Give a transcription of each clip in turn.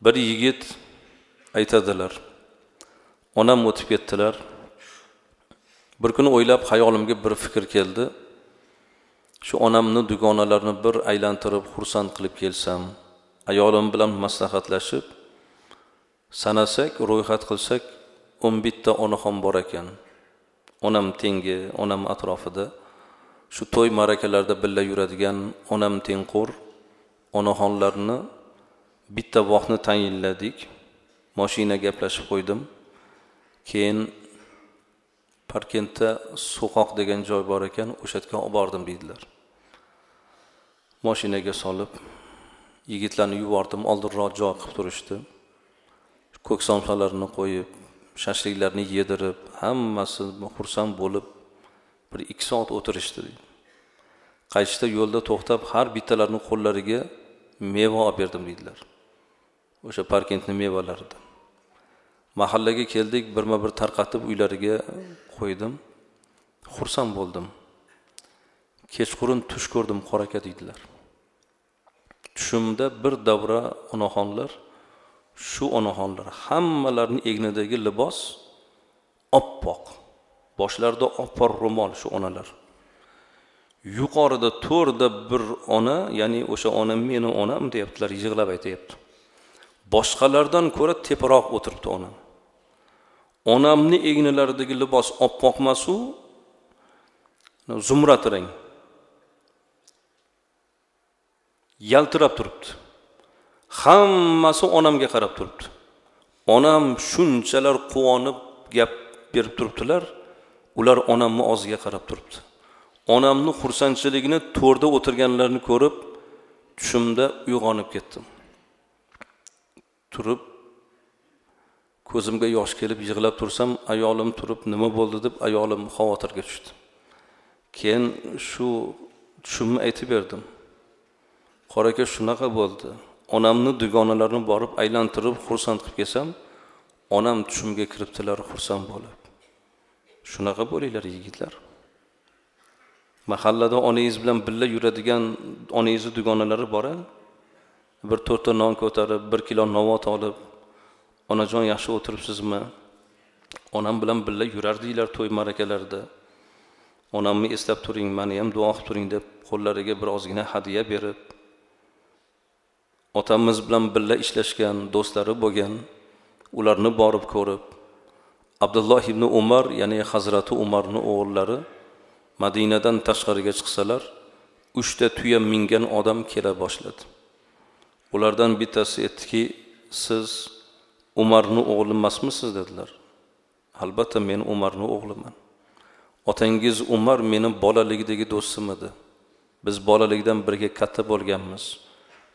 Bir yigit aytadilar, onam o'tib ketdilar. Bir kuni o'ylab xayolimga bir fikr keldi. Shu onamni dugonalarini bir aylantirib xursand qilib kelsam, ayolim bilan maslahatlashib sanasak, ro'yxat qilsak, 11 ta onaxon bor ekan. Onam tengi, onam atrofida shu to'y ma'rakalarda birga yuradigan onam tengqur onaxonlarni bitta vaqtni tayinladik. Mashina gaplashib qo'ydim. Keyin Parkentda so'qoq degan joy bor ekan, o'sha yerga olib bordim deydilar. Mashinaga solib yigitlarni yubordim, oldinroq joy qilib turishdi. Ko'k somsalarni qo'yib, shashliklarni yedirib, hammasi xursand bo'lib bir 2 soat o'tirishdi deydi. Qaytishda yo'lda to'xtab har bittalarini qo'llariga meva olib berdim deydilar. O'sha Parkentning mevalaridan. Mahallaga keldik, birma-bir tarqatib uylariga qo'ydim. Xursand bo'ldim. Kechqurun tush ko'rdim, qora aka deydilar. Tushimda bir davra onaxonlar, shu onaxonlar hammalarining egnidagi libos oppoq, boshlarida oppoq ro'mol shu onalar. Yuqorida to'rda bir ona, ya'ni o'sha onam meni onam deyaptilar, yig'lab aytayapti. Boshqalardan ko'ra teparoq o'tiribdi onam. Onamning egnilaridagi libos oppoq emas-u, zumrad rang. Yaltirab turibdi. Hammasi onamga qarab turibdi. Onam shunchalar quvonib gap berib turibdilar, ular onamning og'ziga qarab turibdi. Onamning xursandchiligini to'rda o'tirganlarni ko'rib tushimda uyg'onib ketdim. Turib ko'zimga yosh kelib yig'lab tursam, ayolim turib nima bo'ldi deb ayolim xavotirga tushdi. Keyin shu tushimni aytib berdim. Qora aka shunaqa bo'ldi. Onamni dugonalarini borib aylantirib xursand qilib kelsam, onam tushimga kiribdilar xursand bo'lib. Shunaqa bo'linglar yigitlar. Mahallada onangiz bilan birga yuradigan onangizni dugonalari bor-a? Bir 4 ta non ko'tarib, 1 kilo novot olib, onajon yaxshi o'tiribsizmi? Onam bilan birga yurardinglar to'y ma'rakalarda. Onamni eslab turing, meni ham duo qilib turing deb qo'llariga bir ozgina hadiya berib, otamiz bilan birga ishlashgan do'stlari bo'lgan, ularni borib ko'rib, Abdulloh ibn Umar, ya'ni Hazrati Umarning o'g'illari Madinadan tashqariga chiqsalar, 3 ta tuya mingan odam kela boshladi. Ulardan bittasi aytdiki, siz Umarning o'g'li emasmisiz dedilar. Albatta men Umarning o'g'liman. Otangiz Umar meni bolaligidagi do'stim edi. Biz bolalikdan birga katta bo'lganmiz.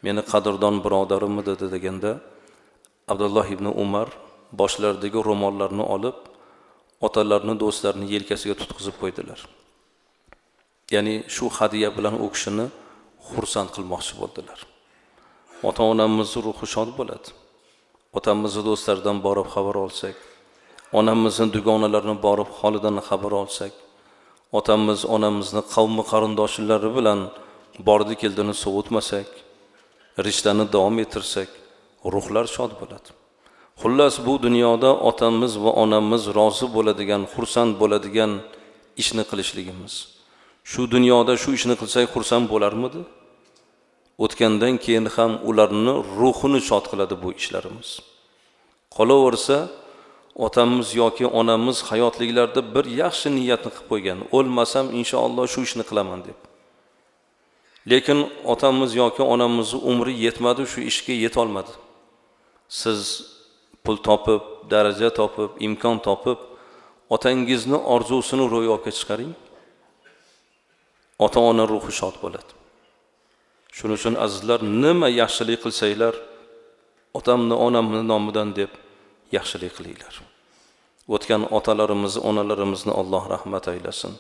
Meni qadrdon birodarim edi deganda Abdulloh ibn Umar boshlaridagi ro'mollarni olib, otalarini, do'stlarini yelkasiga tutqizib qo'ydilar. Ya'ni shu hadiya bilan u kishini xursand qilmoqchi bo'ldilar. Ota-onamizni ruhi shod bo'ladi. Otamizni do'stlaridan borib xabar olsak, onamizni dugonalarini borib holidan xabar olsak, otamiz, onamizni qavmi qarindoshlari bilan bordi keldini sovutmasak, rishtani davom ettirsak, ruhlar shod bo'ladi. Xullas bu dunyoda otamiz va onamiz rozi bo'ladigan, xursand bo'ladigan ishni qilishligimiz. Shu dunyoda shu ishni qilsak xursand bo'larmidi? O'tgandan keyin ham ularni ruhini shod qiladi bu ishlarimiz. Qolaversa, otamiz yoki onamiz hayotliklarida bir yaxshi niyatni qilib qo'ygan, o'lmasam inshaalloh shu ishni qilaman deb. Lekin otamiz yoki onamiz umri yetmadi, shu ishga yeta olmadi. Siz pul topib, daraja topib, imkon topib, otangizni orzusini ro'yobga chiqaring. Ota-ona ruhi shod bo'ladi. Shuning uchun azizlar, nima yaxshilik qilsanglar, otamni, onamni nomidan deb yaxshilik qilinglar. O'tgan otalarimizni, onalarimizni Alloh rahmat aylasin.